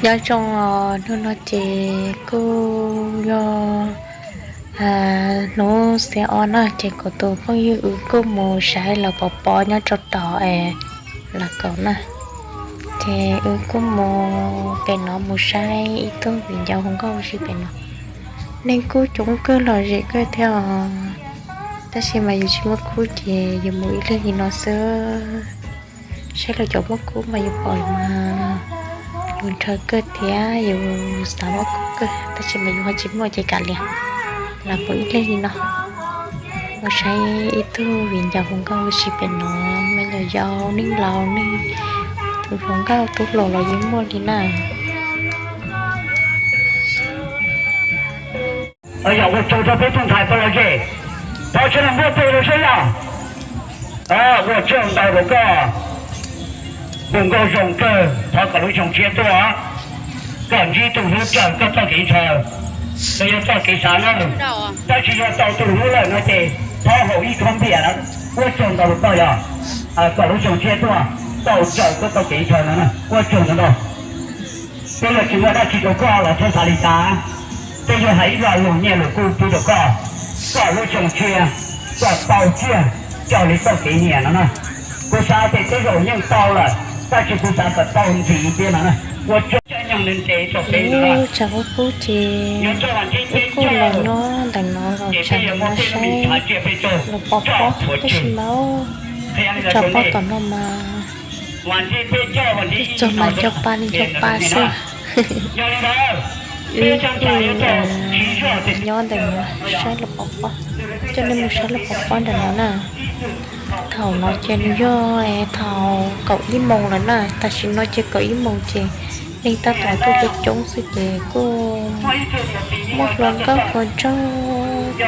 Nyob zoo os, hnub no ces kuj yog hnub xiab ob na, ces kuv tus phooj ywg wb kuj mus saib lawv pov pob nyob rau tom es lawv kaum na. Ces wb kuj mus pem no mus saib ib tug viv ncaus hu nkauj ua si pem no. Neeg kuj coob kawg los zem kawg thiab os, tab sis mas yus tsis muaj khub ces yus mus ib leeg li no xwb. Saib lawv cov muaj khub mas yus pom mas yus ntshaw kawg thiab yus xav muaj khub kawg, tab sis mas yus ho tsis muaj ces kav liam, los mus ib leeg li no. Mus saib ib tug viv ncaus hu nkauj ua si pem no, me nyuam yaus, neeg laus, neeg tus hluas nkauj tus hluas los yeej muaj li na. Yog ua tsaug rau peb tug ntxhais pog los zem, thov sawv daws npuaj tes rau seb yog. Ua tsaug ntau rau koj, hu nkauj zoo kawg, thov kom lub xyoo tshiab tuaj, koj ntsib tus hlub raws koj txoj kev ntshaw, los yog txoj kev xav na. Tab sis yog tau tus hlub lawm no ces thov haum ib khob npias na. Ua tsaug ntau rau koj, yog kom lub xyoo tshiab tuaj tau raws koj txoj kev ntshaw no na. Ua tsaug ntau. Peb yuav tsis muaj dab tsi rau koj los txhob xav li cas. Peb yuav hais ib lo lus nyiaj lus kub pub rau koj, koj lub xyoo tshiab, koj tau tsiaj raws li txoj kev nyiam no na. Kuv xav tias tej zaum yeej tau lawm, tab sis kuv xav kom tau ntxiv thiab no na. Ua tsaug, caij nyoog ntev rau peb no. Tshav kub kub ces wb kuj los nyob ntawm no los tsam no saib los pov pob, tab sis mas tsam pob tom no mas ib txog mas nco pa li nco pa xwb. Wb kuj nyob ntawm no saib los pov pob, coj nej mus saib los pov pob ntawm no na. Thaum no ces nws yog thaum kaum ib moos lawm na, tam sim no ces kaum ib moos ces neeg tab tom tuaj coob coob xwb ces kuj muaj hluas nkauj hluas nraug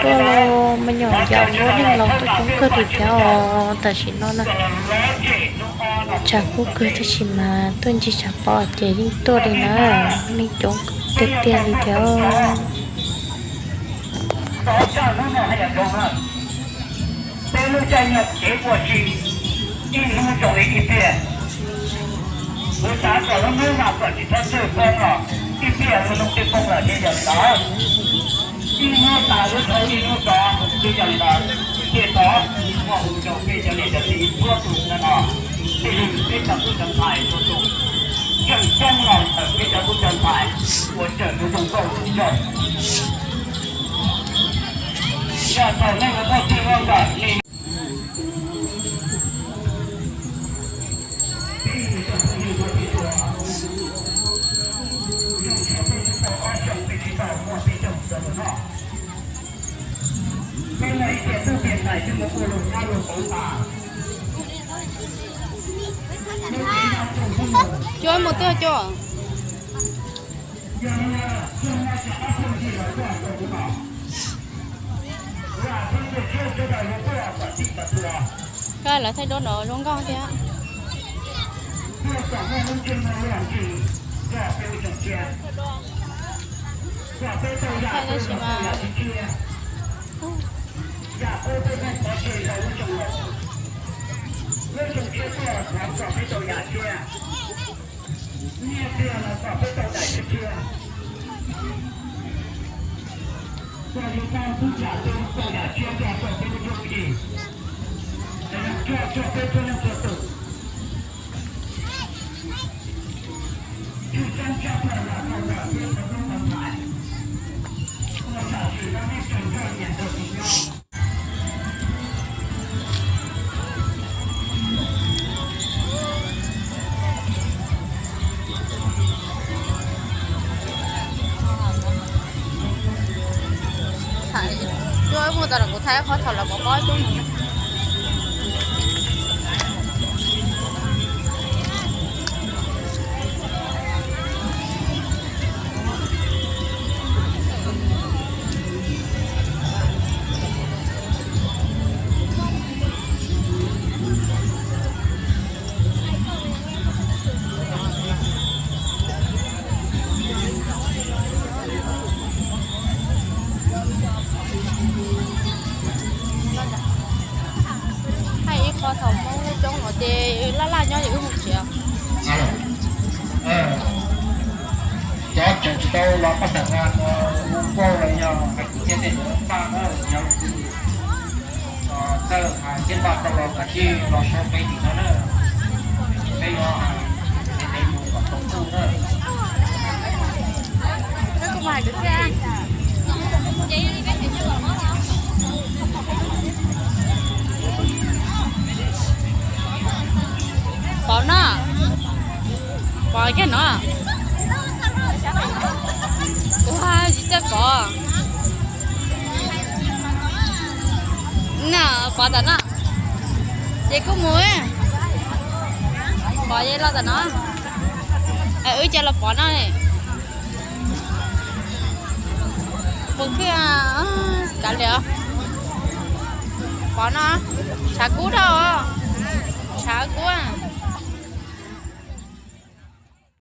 tuaj, me nyuam yaus, neeg laus tuaj coob kawg li thiab os tam sim no na. Tshav kub kawg tab sis mas tuaj ncig tshav pob ces yeej tuaj li na, neeg coob tiag tiag li thiab. Peb lub caij nyoog kev ua si ib hnub zoo li ib pliag. Kuv xav kom lub hnub no kom tsis txhob txwj poob los ib pliag lub hnub twb poob lawm thiab yog li ntawd. Ib hnub tas lub hnub ib hnub tod twb yog li ntawd. Thiaj txhob muaj hu rau peb cov niam cov txiv txhua tus no no, tij li peb cov tub cov ntxhais txhua tus, yeej poob los ntawm peb cov tub cov ntxhais uas tseem mus zoo nkauj zoo nraug. Yog thaum nej mus muaj txij muaj nkawm li Cua mus twg cua? Koj lawv thaij duab no zoo nkauj thiab. Thaij tab sis mas Cua mus tau los kuv thaij qhov thaum lawv pov pob coob. Tau los paj xeem Nqa no, ua nkauj los yog hais kwv txhiaj tej ntawd npaj na, yog txawj hais thiab npaj tau los kav tsij los sau peb tim no na. Peb yuav hais ntev ntev mus kom tau ntuj na. Pov no, pov kiag no. Ua, tsis txawj pov. Na, pov tom no. Ces kuj mus, pov ces los tom no. Wb cov los pov no. Pov khwj, kav liam. Pov no, tshav kub dhau. Tshav kub.